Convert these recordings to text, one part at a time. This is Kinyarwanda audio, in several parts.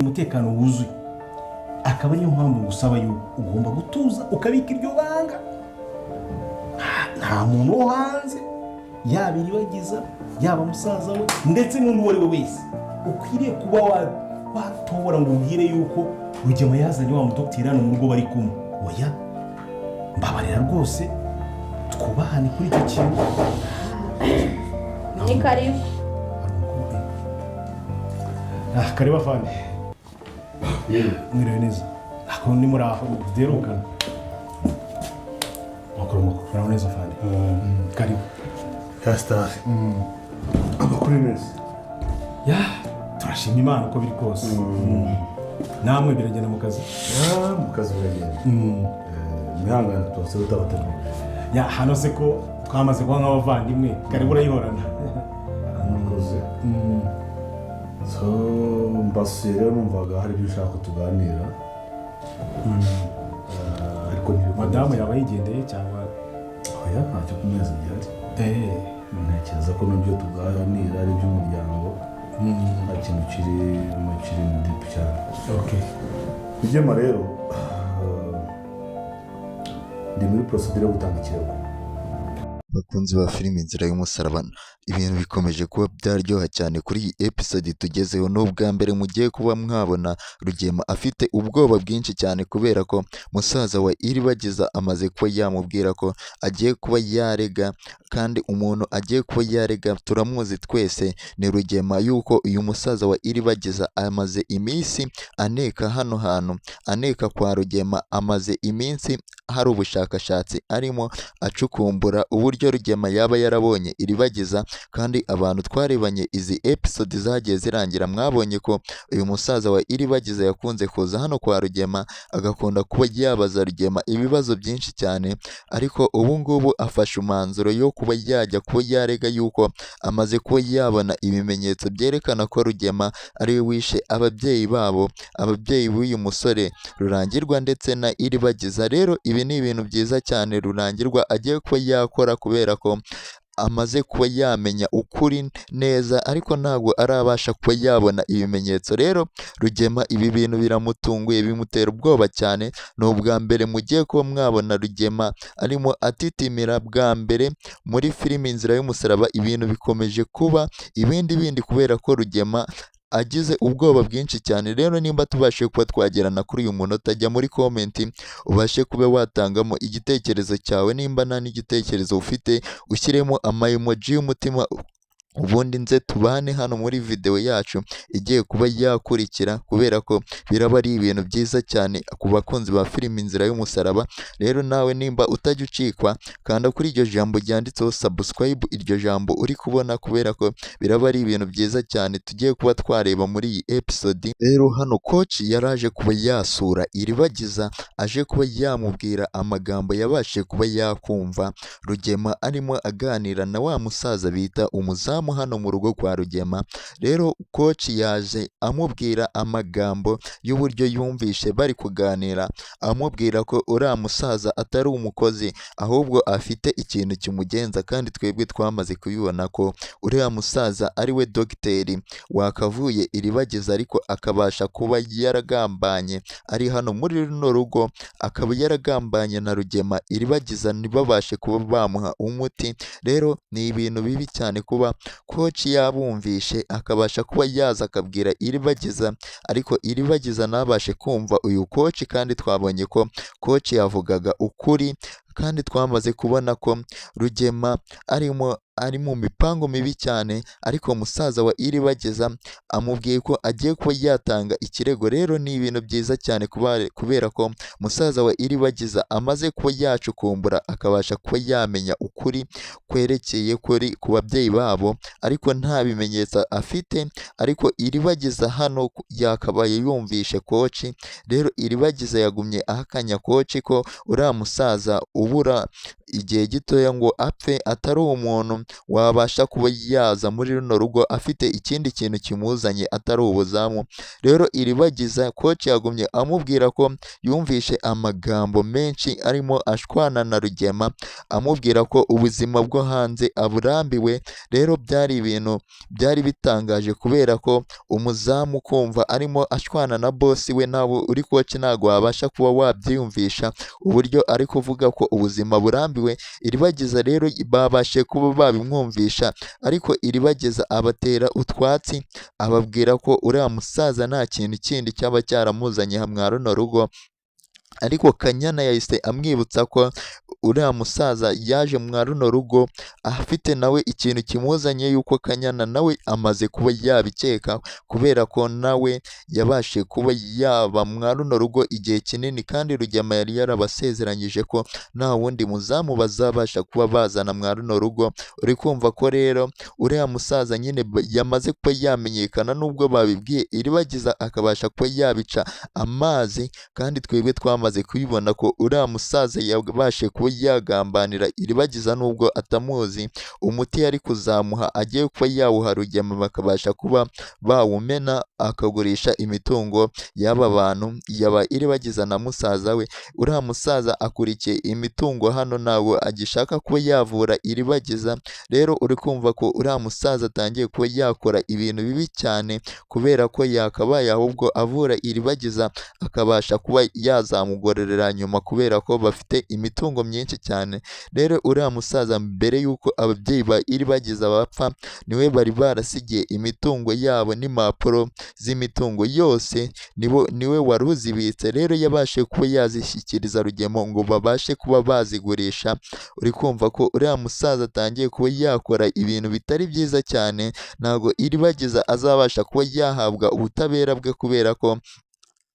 Umutekano wuzuye, akaba ariyo mpamvu ngusaba yuko ugomba gutuza ukabika iryo banga. Nta muntu wo hanze, yaba Iribagiza, yaba musaza we, ndetse n'undi uwo ari we wese ukwiriye kuba watobora ngo ubwire yuko Rugema yazanye wa mudogiteri hano mu rugo bari kumwe. Oya, mbabarira rwose, twubahane kuri icyo kintu. Ni karibu. Ah, karibu afande. Mwiriwe neza? Ako ni muri aho duherukana. Makuru, makuru. Muraho neza afande? Karibu. Ya sitari, amakuru ni meza. Ya, turashima Imana uko biri kose. Namwe biragenda mu kazi? Ya, mu kazi biragenda. Imihangane tuba utabategura. Ya, hano se ko twamaze kuba nk'abavandimwe, karibu urayihorana. Murakoze. So mbasuye rero, numvaga hari ibyo ushaka ko tuganira. Ariko ntibikomeye. Madamu yaba yigendeye cyangwa? Oya, ntacyo ku meza gihari. Ntekereza ko n'ibyo tuganira ari iby'umuryango, nta kintu kiri mu kiri deep cyane. Rugema rero, ndi muri procédure yo gutanga ikirego. Bakunzi ba filime Inzira y'Umusaraba, ibintu bikomeje kuba byaryoha cyane kuri iyi episode tugezeho. Ni ubwa mbere mugiye kuba mwabona Rugema afite ubwoba bwinshi cyane, kubera ko musaza wa Iribagiza amaze kuba yamubwira ko agiye kuba yarega, kandi umuntu agiye kuba yarega turamuzi twese, ni Rugema. Yuko uyu musaza wa Iribagiza amaze iminsi aneka hano hantu, aneka kwa Rugema, amaze iminsi hari ubushakashatsi arimo acukumbura uburyo Rugema yaba yarabonye Iribagiza. Kandi abantu twarebanye izi episode zagiye zirangira, mwabonye ko uyu musaza wa Iribagiza yakunze kuza hano kwa Rugema, agakunda kuba yabaza Rugema ibibazo byinshi cyane. Ariko ubu ngubu afashe umwanzuro yo kuba yajya kuba yarega, yuko amaze kuba yabona ibimenyetso byerekana ko Rugema ariwe wishe ababyeyi babo, ababyeyi b'uyu musore Rurangirwa ndetse na Iribagiza. Rero ibi ni ibintu byiza cyane Rurangirwa agiye kuba yakora, kubera ko amaze kuba yamenya ukuri neza, ariko ntabwo arabasha kuba yabona ibimenyetso. Rero Rugema ibi bintu biramutunguye, bimutera ubwoba cyane. Ni ubwa mbere mugiye kuba mwabona Rugema arimo atitimira, bwa mbere muri filimi Inzira y'Umusaraba. Ibintu bikomeje kuba ibindi bindi kubera ko Rugema agize ubwoba bwinshi cyane. Rero nimba tubashije kuba twagerana kuri uyu munota, jya muri comment ubashe kuba watangamo igitekerezo cyawe. Nimba nta n'igitekerezo ufite, ushyiremo ama emoji y'umutima, ubundi nze tubane hano muri video yacu igiye kuba yakurikira, kubera ko biraba ari ibintu byiza cyane ku bakunzi ba filimi Inzira y'Umusaraba. Rero nawe nimba utajya ucikwa, kanda kuri iryo jambo ryanditseho subscribe, iryo jambo uri kubona, kubera ko biraba ari ibintu byiza cyane tugiye kuba twareba muri iyi episode. Rero hano coach yaraje kuba yasura Iribagiza, aje kuba yamubwira amagambo yabashije kuba yakumva Rugema arimo aganira na wa musaza bita umuzamu hano mu rugo kwa Rugema. Rero coach yaje amubwira amagambo y'uburyo yumvishe bari kuganira, amubwira ko uriya musaza atari umukozi, ahubwo afite ikintu kimugenza, kandi twebwe twamaze kubibona ko uriya musaza ari we dogiteri wakavuye Iribagiza, ariko akabasha kuba yaragambanye ari hano muri runo rugo, akaba yaragambanye na Rugema, Iribagiza ntibabashe kuba bamuha umuti. Rero ni ibintu bibi cyane kuba coach yabumvishe, akabasha kuba yaza akabwira Iribagiza, ariko Iribagiza ntabashe kumva uyu coach. Kandi twabonye ko coach yavugaga ukuri, kandi twamaze kubona ko Rugema arimo ari mu mipango mibi cyane. Ariko musaza wa Iribagiza amubwiye ko agiye kuba yatanga ikirego. Rero ni ibintu byiza cyane kubera ko musaza wa Iribagiza amaze kuba yacukumbura, akabasha kuba yamenya ukuri kwerekeye kuri ku babyeyi babo, ariko nta bimenyetso afite. Ariko Iribagiza hano yakabaye yumvishe coach. Rero Iribagiza yagumye ahakanya coach ko uriya musaza ubura igihe gitoya ngo apfe atari umuntu. muntu wabasha kuba yaza muri runo rugo afite ikindi kintu kimuzanye atari ubuzamu. Rero Iribagiza koci yagumye amubwira ko yumvishe amagambo menshi arimo ashwana na Rugema, amubwira ko ubuzima bwo hanze aburambiwe. Rero byari ibintu byari bitangaje kubera ko umuzamu kumva arimo ashwana na bosi we, nawe uri koci ntabwo wabasha kuba wabyiyumvisha uburyo ari kuvuga ko ubuzima burambiwe. Iribagiza rero babashe kuba babimwumvisha, ariko Iribagiza abatera utwatsi, ababwira ko uriya musaza nta kintu kindi cyaba cyaramuzanye mwa runo rugo. Ariko Kanyana yahise amwibutsa ko uriya musaza yaje mwa runo rugo afite nawe ikintu kimuzanye, yuko Kanyana nawe amaze kuba yabikeka kubera ko nawe yabashe kuba yaba mwa runo rugo igihe kinini, kandi Rugema yari yarabasezeranyije ko nta wundi muzamu bazabasha kuba bazana mwa runo rugo. Uri kumva ko rero uriya musaza nyine yamaze kuba yamenyekana, nubwo babibwiye Iribagiza akabasha kuba yabica amazi, kandi twebwe twamaze kubibona ko uriya musaza yabashe kuba yagambanira Iribagiza nubwo atamuzi. Umuti yari kuzamuha agiye kuba yawuha Rugema bakabasha kuba bawumena, akagurisha imitungo y'aba bantu yaba Iribagiza na musaza we. Uriya musaza akurikiye imitungo hano, ntabwo agishaka kuba yavura Iribagiza. Rero uri kumva ko uriya musaza atangiye kuba yakora ibintu bibi cyane, kubera ko yakabaye ahubwo avura Iribagiza akabasha kuba yazamugororera nyuma, kubera ko bafite imitungo myinshi cyane. Rero uriya musaza mbere y'uko ababyeyi ba Iribagiza bapfa, niwe bari barasigiye imitungo yabo n'impapuro z'imitungo yose, niwe wari uzibitse. Rero yabashe kuba yazishyikiriza Rugema ngo babashe kuba bazigurisha. Uri kumva ko uriya musaza atangiye kuba yakora ibintu bitari byiza cyane, ntabwo Iribagiza azabasha kuba yahabwa ubutabera bwe kubera ko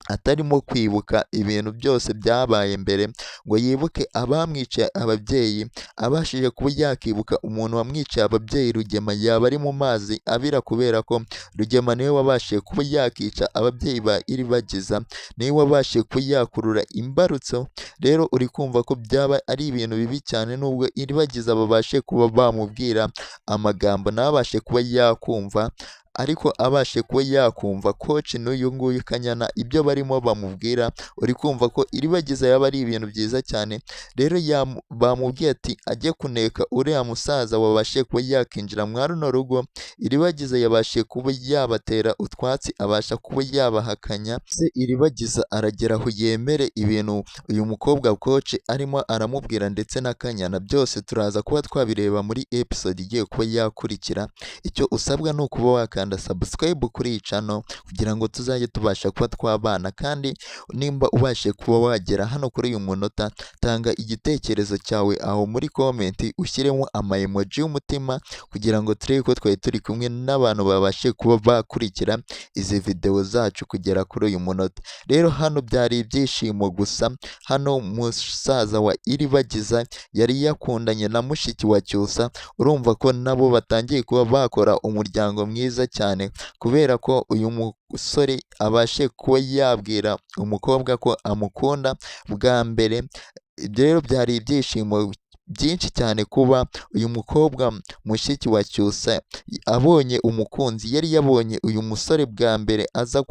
atarimo kwibuka ibintu byose byabaye mbere, ngo yibuke abamwiciye ababyeyi. Abashije kuba yakibuka umuntu wamwiciye ababyeyi, Rugema yaba ari mu mazi abira, kubera ko Rugema niwe wabashije kuba yakica ababyeyi ba Iribagiza, niwe wabashije kuba yakurura imbarutso. Rero uri kumva ko byaba ari ibintu bibi cyane, nubwo Iribagiza babashe kuba bamubwira amagambo ntabashe kuba yakumva, ariko abashe kuba yakumva koci n'uyu nguyu Kanyana ibyo barimo bamubwira. Uri kumva ko Iribagiza yaba ari ibintu byiza cyane. Rero bamubwiye ati ajye kuneka uriya musaza wabashe kuba yakinjira mwa runo rugo. Iribagiza yabashe kuba yabatera utwatsi, abasha kuba yabahakanya. Se Iribagiza aragera aho yemere ibintu uyu mukobwa koci arimo aramubwira ndetse na Kanyana, byose turaza kuba twabireba muri episode igiye kuba yakurikira. Icyo usabwa ni ukuba wakanda subscribe kuri iyi channel kugira ngo tuzajye tubasha kuba twabana, kandi nimba ubashe kuba wagera hano kuri uyu munota, tanga igitekerezo cyawe aho muri comment, ushyiremo ama emoji y'umutima kugira ngo turebe ko twari turi kumwe n'abantu babashe kuba bakurikira izi video zacu kugera kuri uyu munota. Rero hano byari ibyishimo gusa. Hano musaza wa Iribagiza yari yakundanye na mushiki wa Cyusa, urumva ko nabo batangiye kuba bakora umuryango mwiza cyane, kubera ko uyu musore abashe kuba yabwira umukobwa ko amukunda bwa mbere. Ibyo rero byari ibyishimo byinshi cyane kuba uyu mukobwa mushiki wa Cyusa abonye umukunzi. Yari yabonye uyu musore bwa mbere aza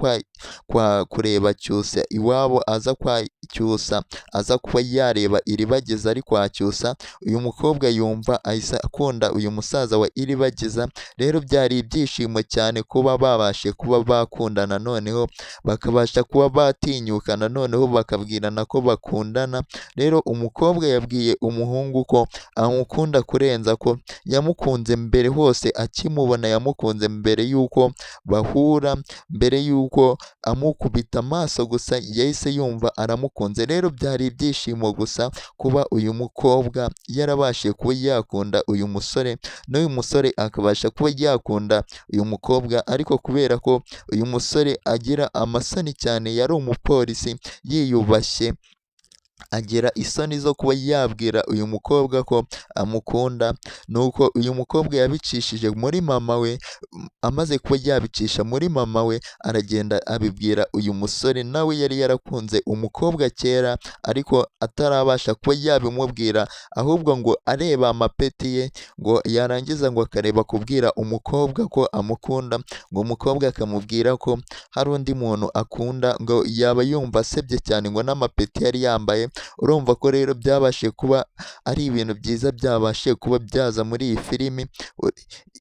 kwa kureba Cyusa iwabo, aza kwa Cyusa, aza kuba yareba Iribagiza ari kwa Cyusa. Uyu mukobwa yumva ahise akunda uyu musaza wa Iribagiza. Rero byari ibyishimo cyane kuba babashe kuba bakundana, noneho bakabasha kuba batinyukana, noneho bakabwirana ko bakundana. Rero umukobwa yabwiye umuhungu ko amukunda kurenza ko yamukunze mbere hose, akimubona yamukunze mbere y'uko bahura, mbere y'uko amukubita amaso gusa yahise yumva aramukunze. Rero byari ibyishimo gusa kuba uyu mukobwa yarabashije kuba yakunda uyu musore, n'uyu musore akabasha kuba yakunda uyu mukobwa. Ariko kubera ko uyu musore agira amasoni cyane, yari umupolisi yiyubashye, agira isoni zo kuba yabwira uyu mukobwa ko amukunda. Nuko uyu mukobwa yabicishije muri mama we, amaze kuba yabicisha muri mama we aragenda abibwira uyu musore, nawe yari yarakunze umukobwa kera ariko atarabasha kuba yabimubwira, ahubwo ngo areba amapeti ye, ngo yarangiza ngo akareba kubwira umukobwa ko amukunda, ngo umukobwa akamubwira ko hari undi muntu akunda, ngo yaba yumva asebye cyane ngo n'amapeti yari yambaye. Urumva ko rero byabashije kuba ari ibintu byiza byabashije kuba byaza muri iyi filimi.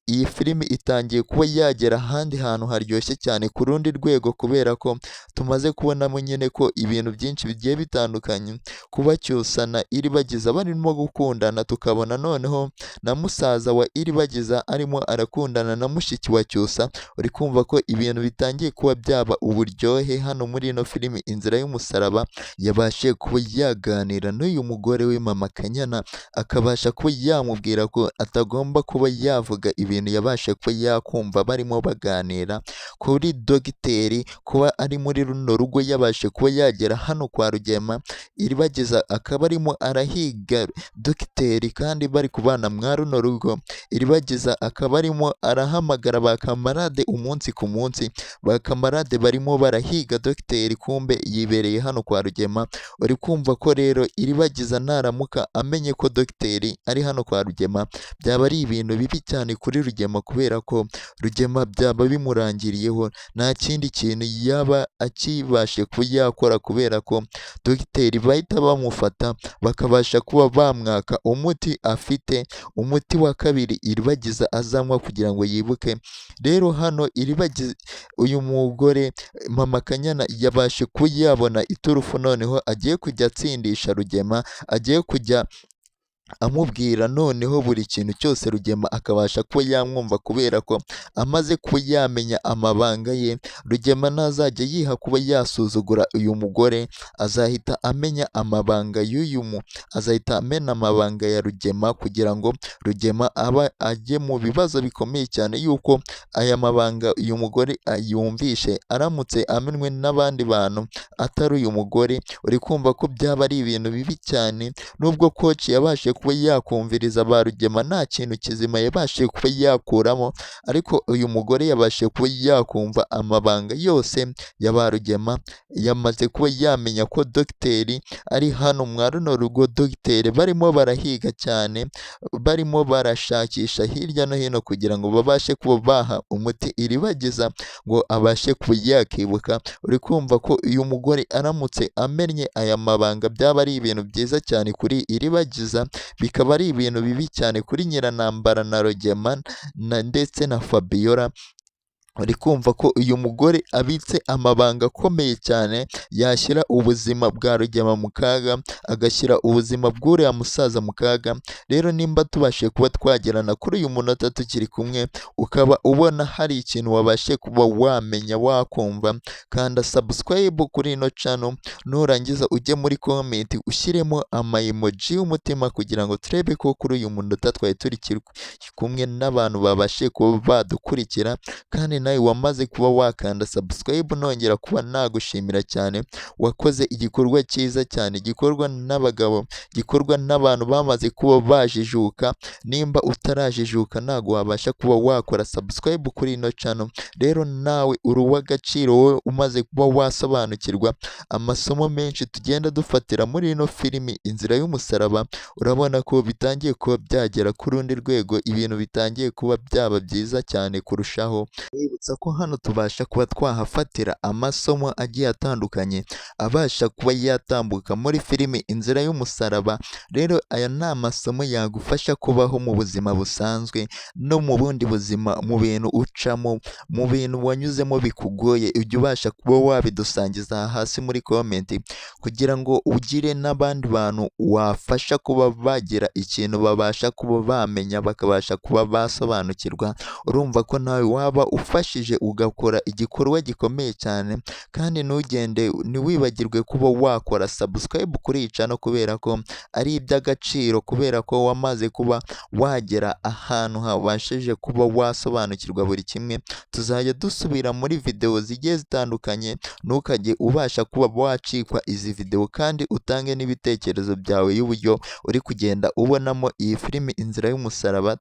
Iyi filimi itangiye kuba yagera ahandi hantu haryoshye cyane ku rundi rwego, kubera ko tumaze kubonamo nyine ko ibintu byinshi bigiye bitandukanye, kuba Cyusa na Iribagiza barimo gukundana, tukabona noneho na musaza wa Iribagiza arimo arakundana na mushiki wa Cyusa. Uri kumva ko ibintu bitangiye kuba byaba uburyohe hano muri ino filimi Inzira y'Umusaraba. Yabashije kuba yaganira n'uyu mugore we Mama Kanyana, akabasha kuba yamubwira ko atagomba kuba yavuga ibintu yabashe kuba yakumva barimo baganira kuri dogiteri, kuba ari muri runo rugo yabashe kuba yagera hano kwa Rugema. Iribagiza akaba arimo arahiga dogiteri kandi bari kubana mwa runo rugo. Iribagiza akaba arimo arahamagara ba kamarade umunsi ku munsi, ba kamarade barimo barahiga dogiteri, kumbe yibereye hano kwa Rugema. Uri kumva ko rero Iribagiza naramuka amenye ko dogiteri ari hano kwa Rugema, byaba ari ibintu bibi cyane kuri Rugema, kubera ko Rugema byaba bimurangiriyeho, nta kindi kintu yaba akibashe kuba yakora, kubera ko dogiteri bahita bamufata bakabasha kuba bamwaka umuti afite, umuti wa kabiri Iribagiza azanywa kugira ngo yibuke. Rero hano Iribagiza, uyu mugore Mama Kanyana yabashe kuba yabona iturufu, noneho agiye kujya atsindisha Rugema, agiye kujya amubwira noneho buri kintu cyose, Rugema akabasha kuba yamwumva, kubera ko amaze kuba yamenya amabanga ye. Rugema ntazajya yiha kuba yasuzugura uyu mugore, azahita amenya amabanga y'uyu mu, azahita amena amabanga ya Rugema, kugira ngo Rugema aba ajye mu bibazo bikomeye cyane, yuko aya mabanga uyu mugore ayumvishe aramutse amenwe n'abandi bantu atari uyu mugore. Uri kumva ko byaba ari ibintu bibi cyane. Nubwo koci yabashije kuba yakumviriza ba Rugema nta kintu kizima yabashije kuba yakuramo, ariko uyu mugore yabashije kuba yakumva amabanga yose ya ba Rugema. Yamaze kuba yamenya ko dogiteri ari hano mwa runo rugo, dogiteri barimo barahiga cyane, barimo barashakisha hirya no hino kugira ngo babashe kuba baha umuti Iribagiza ngo abashe kuba yakibuka. Uri kumva ko uyu mugore aramutse amennye aya mabanga byaba ari ibintu byiza cyane kuri Iribagiza, bikaba ari ibintu bibi cyane kuri Nyiranambara na Rugema ndetse na Fabiola. Uri kumva ko uyu mugore abitse amabanga akomeye cyane, yashyira ubuzima bwa Rugema mu kaga, agashyira ubuzima bw'uriya musaza mu kaga. Rero nimba tubashije kuba twagerana kuri uyu munota tukiri kumwe, ukaba ubona hari ikintu wabashe kuba wamenya wakumva, kanda subscribe kuri ino channel, nurangiza ujye muri comment ushyiremo ama emoji y'umutima, kugira ngo turebe ko kuri uyu munota twari turi kumwe n'abantu babashe kuba badukurikira. Kandi nawe wamaze kuba wakanda subscribe, nongera kuba nagushimira cyane, wakoze igikorwa cyiza cyane gikorwa n'abagabo, gikorwa n'abantu bamaze kuba bajijuka. Nimba utarajijuka ntabwo wabasha kuba wakora subscribe kuri ino channel. Rero nawe uri uw'agaciro, wowe umaze kuba wasobanukirwa amasomo menshi tugenda dufatira muri ino filimi Inzira y'Umusaraba. Urabona ko bitangiye kuba byagera ku rundi rwego, ibintu bitangiye kuba byaba byiza cyane kurushaho. Nibutsa ko hano tubasha kuba twahafatira amasomo agiye atandukanye abasha kuba yatambuka muri filimi Inzira y'Umusaraba. Rero aya ni amasomo yagufasha kubaho mu buzima busanzwe no mu bundi buzima, mu bintu ucamo, mu bintu wanyuzemo bikugoye, ujye ubasha kuba wabidusangiza hasi muri comment, kugira ngo ugire n'abandi bantu wafasha kuba bagira ikintu babasha kuba bamenya, bakabasha kuba basobanukirwa. Urumva ko nawe waba ufasha ubashije ugakora igikorwa gikomeye cyane, kandi ntugende ntiwibagirwe kuba wakora subscribe kuri iyi channel kubera ko ari iby'agaciro, kubera ko wamaze kuba wagera ahantu habashije kuba wasobanukirwa buri kimwe. Tuzajya dusubira muri videwo zigiye zitandukanye, ntukajye ubasha kuba wacikwa izi videwo, kandi utange n'ibitekerezo byawe y'uburyo uri kugenda ubonamo iyi filimi Inzira y'Umusaraba.